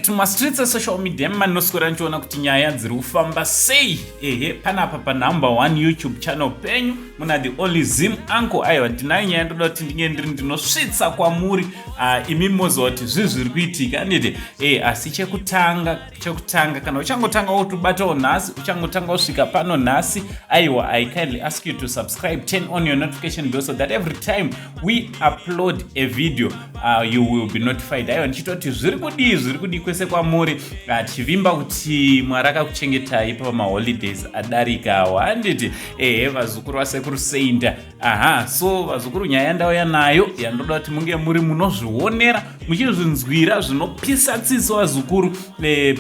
Right, mumastreets esocial media manoswera ndichiona kuti nyaya dziri kufamba sei. Ehe, panapa panumber one YouTube channel penyu muna the only Zim uncle. Aiwa, ndinayo nyaya ndoda kuti ndinge ndiri ndinosvitsa kwamuri. Imi moziva kuti zvii zviri kuitika, anditi? Asi chekutanga kana uchangotanga kutibatawo nhasi, uchangotanga kusvika pano nhasi, aiwa, I kindly ask you to subscribe, turn on your notification bell so that every time we upload a video you will be notified. Aiwa, ndichitoti zviri kudii, zviri kudii kwese kwamuri, tichivimba kuti Mwari akakuchengetai pamaholidays adarikawo, handiti? Ehe, vazukuru vasekuru Seinda. Aha, so vazukuru, nyaya yandauya nayo yandoda kuti munge muri munozvionera muchizvinzwira zvinopisa tsitsi, vazukuru.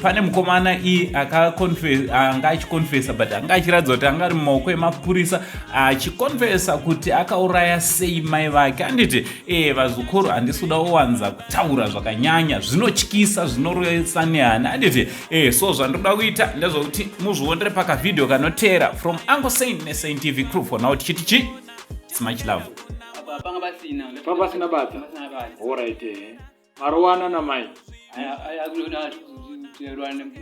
Pane mukomana iyi anga achiconfessa, but anga achiratidza kuti anga ari mumaoko emapurisa achiconfessa kuti akauraya sei mai vake, handiti? Vazukuru, handisi kuda kuwanza kutaura zvakanyanya, zvinotyisa, zvinoresa nehana, handiti? So zvandoda kuita ndezvekuti muzvionere pakavhidhiyo kanoteera from Uncle Saint neSaint TV crew. For now tichiti chi, it's much love. Apa panga pasina. Panga pasina badza? Pasina badza. Alright, marowana namai?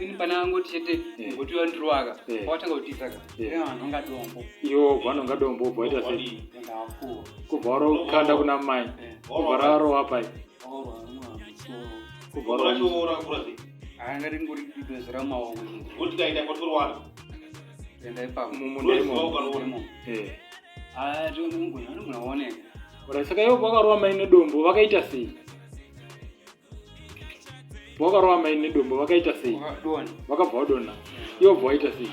Ini pana angoti chete ngoti wandirovaka. Wakatanga kutiza ka. Vanhu vanga dombo. Iwo vanonga dombo, ubva waita sei? Ndakuwa. Kubva warokanda kuna mai? Kubva rarowa pai? Waurwa musoro. Kubva warowa? Anga ringori dozora maoko chete. Kuenda ipapo. Mumunda imomo? Imo. Ah, tinogona kuoneka. Alright, saka ivo vakarova mai nedombo vakaita sei? Vakarova mai nedombo vakaita sei? Wakadona. Vakabva vadonha, ivo bva waita sei?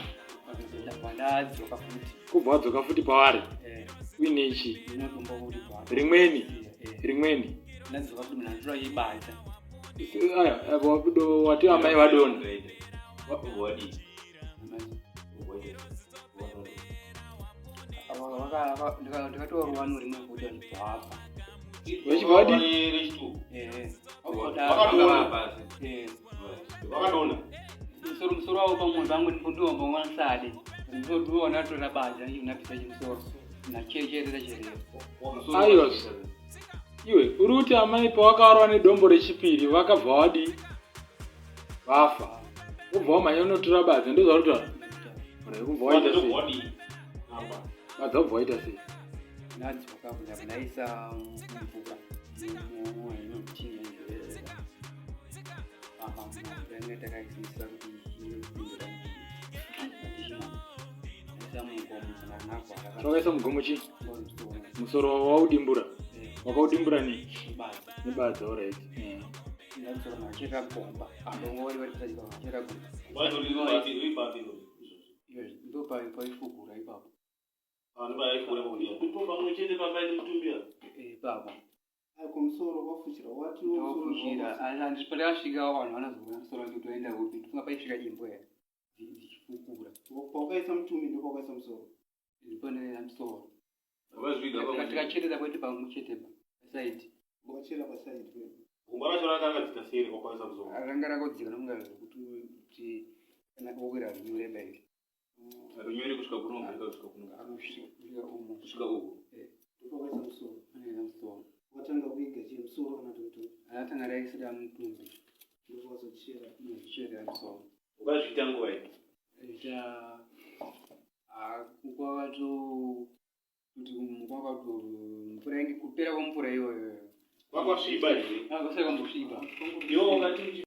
Ndabva ndadzoka futi. Kubva wadzoka futi pavari? Uine chi? Ndinodombo kuti bva. Rimweni? Rimweni? Ndadzoka futi, ndatora ibadza. Aya, wati amai vadonha. Ndikatora ruwano rimwe futi, vachibva vafa. Vachibva vadii? Eh. Musoro wavo pamwe vangu ndiwo pamwe ndiwo natora badza ndinapisa chimusoro nachecherera cherera. Aiwa, iwe uri kuti amai pavakarwa nedombo rechipiri vakabva vadii? Vafa. Ubva wamhanya unotora badza, ndozvauri kutaura? Alright, kubva waita sei badza? Ubva waita sei? Ndadzoka, ndabva ndaisa mvura inotini pamamvura takaisisa kuti ipindura ndaisa mugomo navhara. Wakaisa mugomo chii? Musoro waudimbura? Wakaudimbura nei? Badza. Nebadza, alright. Ndadzoka nachera gomba apo ngori vari kusadika nachera gomba ndo paifukura ipapo. Pamwe chete papaine mutumbi? Ipapo. Kumusoro kwafushira wati? Ndofushira. Pandakasvika vanhu vanozoona musoro wacho kuti waenda kupi. Ndifunga paisvika imbwa dzichifukura. Pawakaisa mutumbi ndopawakaisa musoro? Ndipanera musoro. Tikacherera kwete pamwe chete pasaidi. Wachera pasaidi pepo? Gomba racho rakangadzika sei kwakwanisa musoro? Ranga rakodzika nokunga zvekuti kuti kana wokwira rinyore iri. Runyore kusvika kuno, kusvika kuno? Kusvika umo. Kusvika uku? Ndopawakaisa musoro? Panera musoro. Watanga kuiga chii, musoro kana kuti mutumbi? Akatanga raisira mutumbi. Ndopawazochera? Cherera musoro. Ukazviita nguva iyi? Ita kwakato kuti kwakato mvura inge kupera kwemvura iyoyo. Kwakwasviba here? Kusai kwambosviba. Iwo ungati